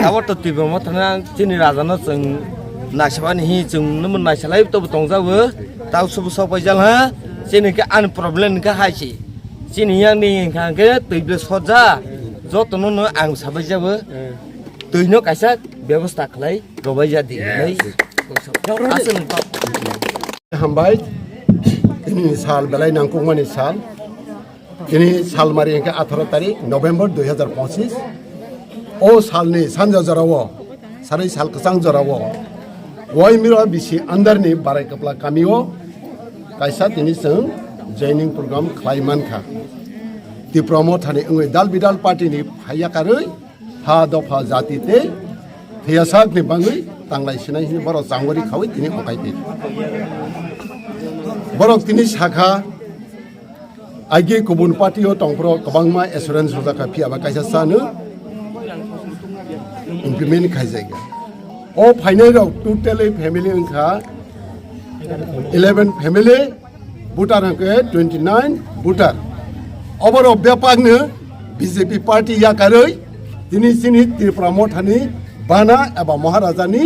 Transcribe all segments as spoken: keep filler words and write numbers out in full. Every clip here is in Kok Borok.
Abo to Tipra Motha no chini raja no chwng naisabani hi chwng no naisa lai to tong jago. Tau subu sok pai jal ha. Chini ke an problem ke hai si. Chini yang ni hingka ke twi ble soja. Joto no no ang sabai jago. Twi no kaisa bebosta khlai robai ja di. Aswk. Hambai, tini sal belai nangkukmani sal. Tini sal mari hingke atharo tarik November dui hazar pochin. O salni sanja jorao, sarai sal kwchang jorao, Waimiro bisi andarni Barai Kapla kamio kaisa tini chwng joining program khlai mankha. Tipra Mothani wngwi dal bidal party ni phaiya karwi ha dopha jati tei thwiyasak ni bangwi tanglai sinai hini borok changori khawi tini okai twi. Borok tini sakha, aige kubun party o tongphro kwbangma assurance rwjakha, phiya ba kaisa chano implement khaijak. O phainai rok totally family wngkha eleven family, voter hwnkhe twenty nine voter. Oborok bepakno B J P party yakarwi tini chini Tripura Mothani bana eba Maharajani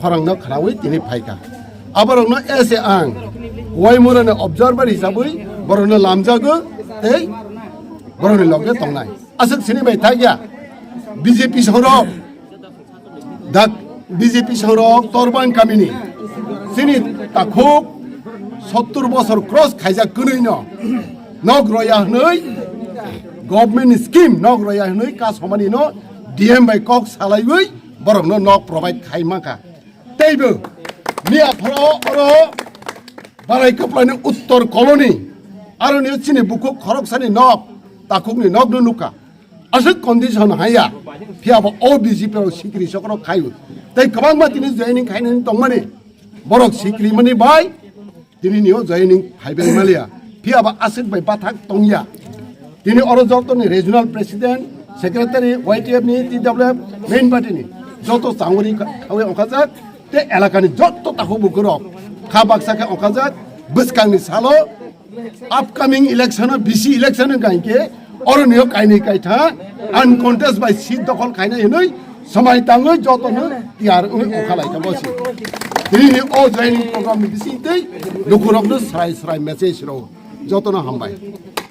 khorangno khwnawi tini phaikha. Aborokno ese ang Waimurani observer hisabwi borokno lamjago tei borokni loge tongnai. Aswk sini bai thakya B J P sorok dak B J P sorok Torbang kamini chini takhuk sottur bosor cross khaijak kwnwi no nok roya hwnwi government scheme nok roya hwnwi kasomani no D M bai kok salaiwi borokno nok provide khai mankha. Teibo miya phoro oro Barai Kaplani Uttor Colony, aroni chini bukhuk khoroksani nok, takhukni nokno nukha. Aswk condition haya, phiya bo o B J P rok sikri sokrok khaio. Tei kwbangma tini joining khainani tongmani, borok sikri mani bai tini nio joining phaibai maliya. Phiya bo aswk bai bathak tongya. Tini oro joto ni regional president, secretary, Y T F ni, T W F, main party ni joto changori kha-, khawi ongkhajak, tei elaka ni joto takhuk bukhuk rok kha baksa khe ongkhajak, bwskang ni salo upcoming election o, B C election o gain khe oro nio kainwi kaitha uncontest bai seat dokhol khainai hinwi swmai tangwi joto no tiyar wngwi ongkha lai kha bo se. Tini ni o joining program ni bising tei lukurok no srai srai message rw joto no hambai.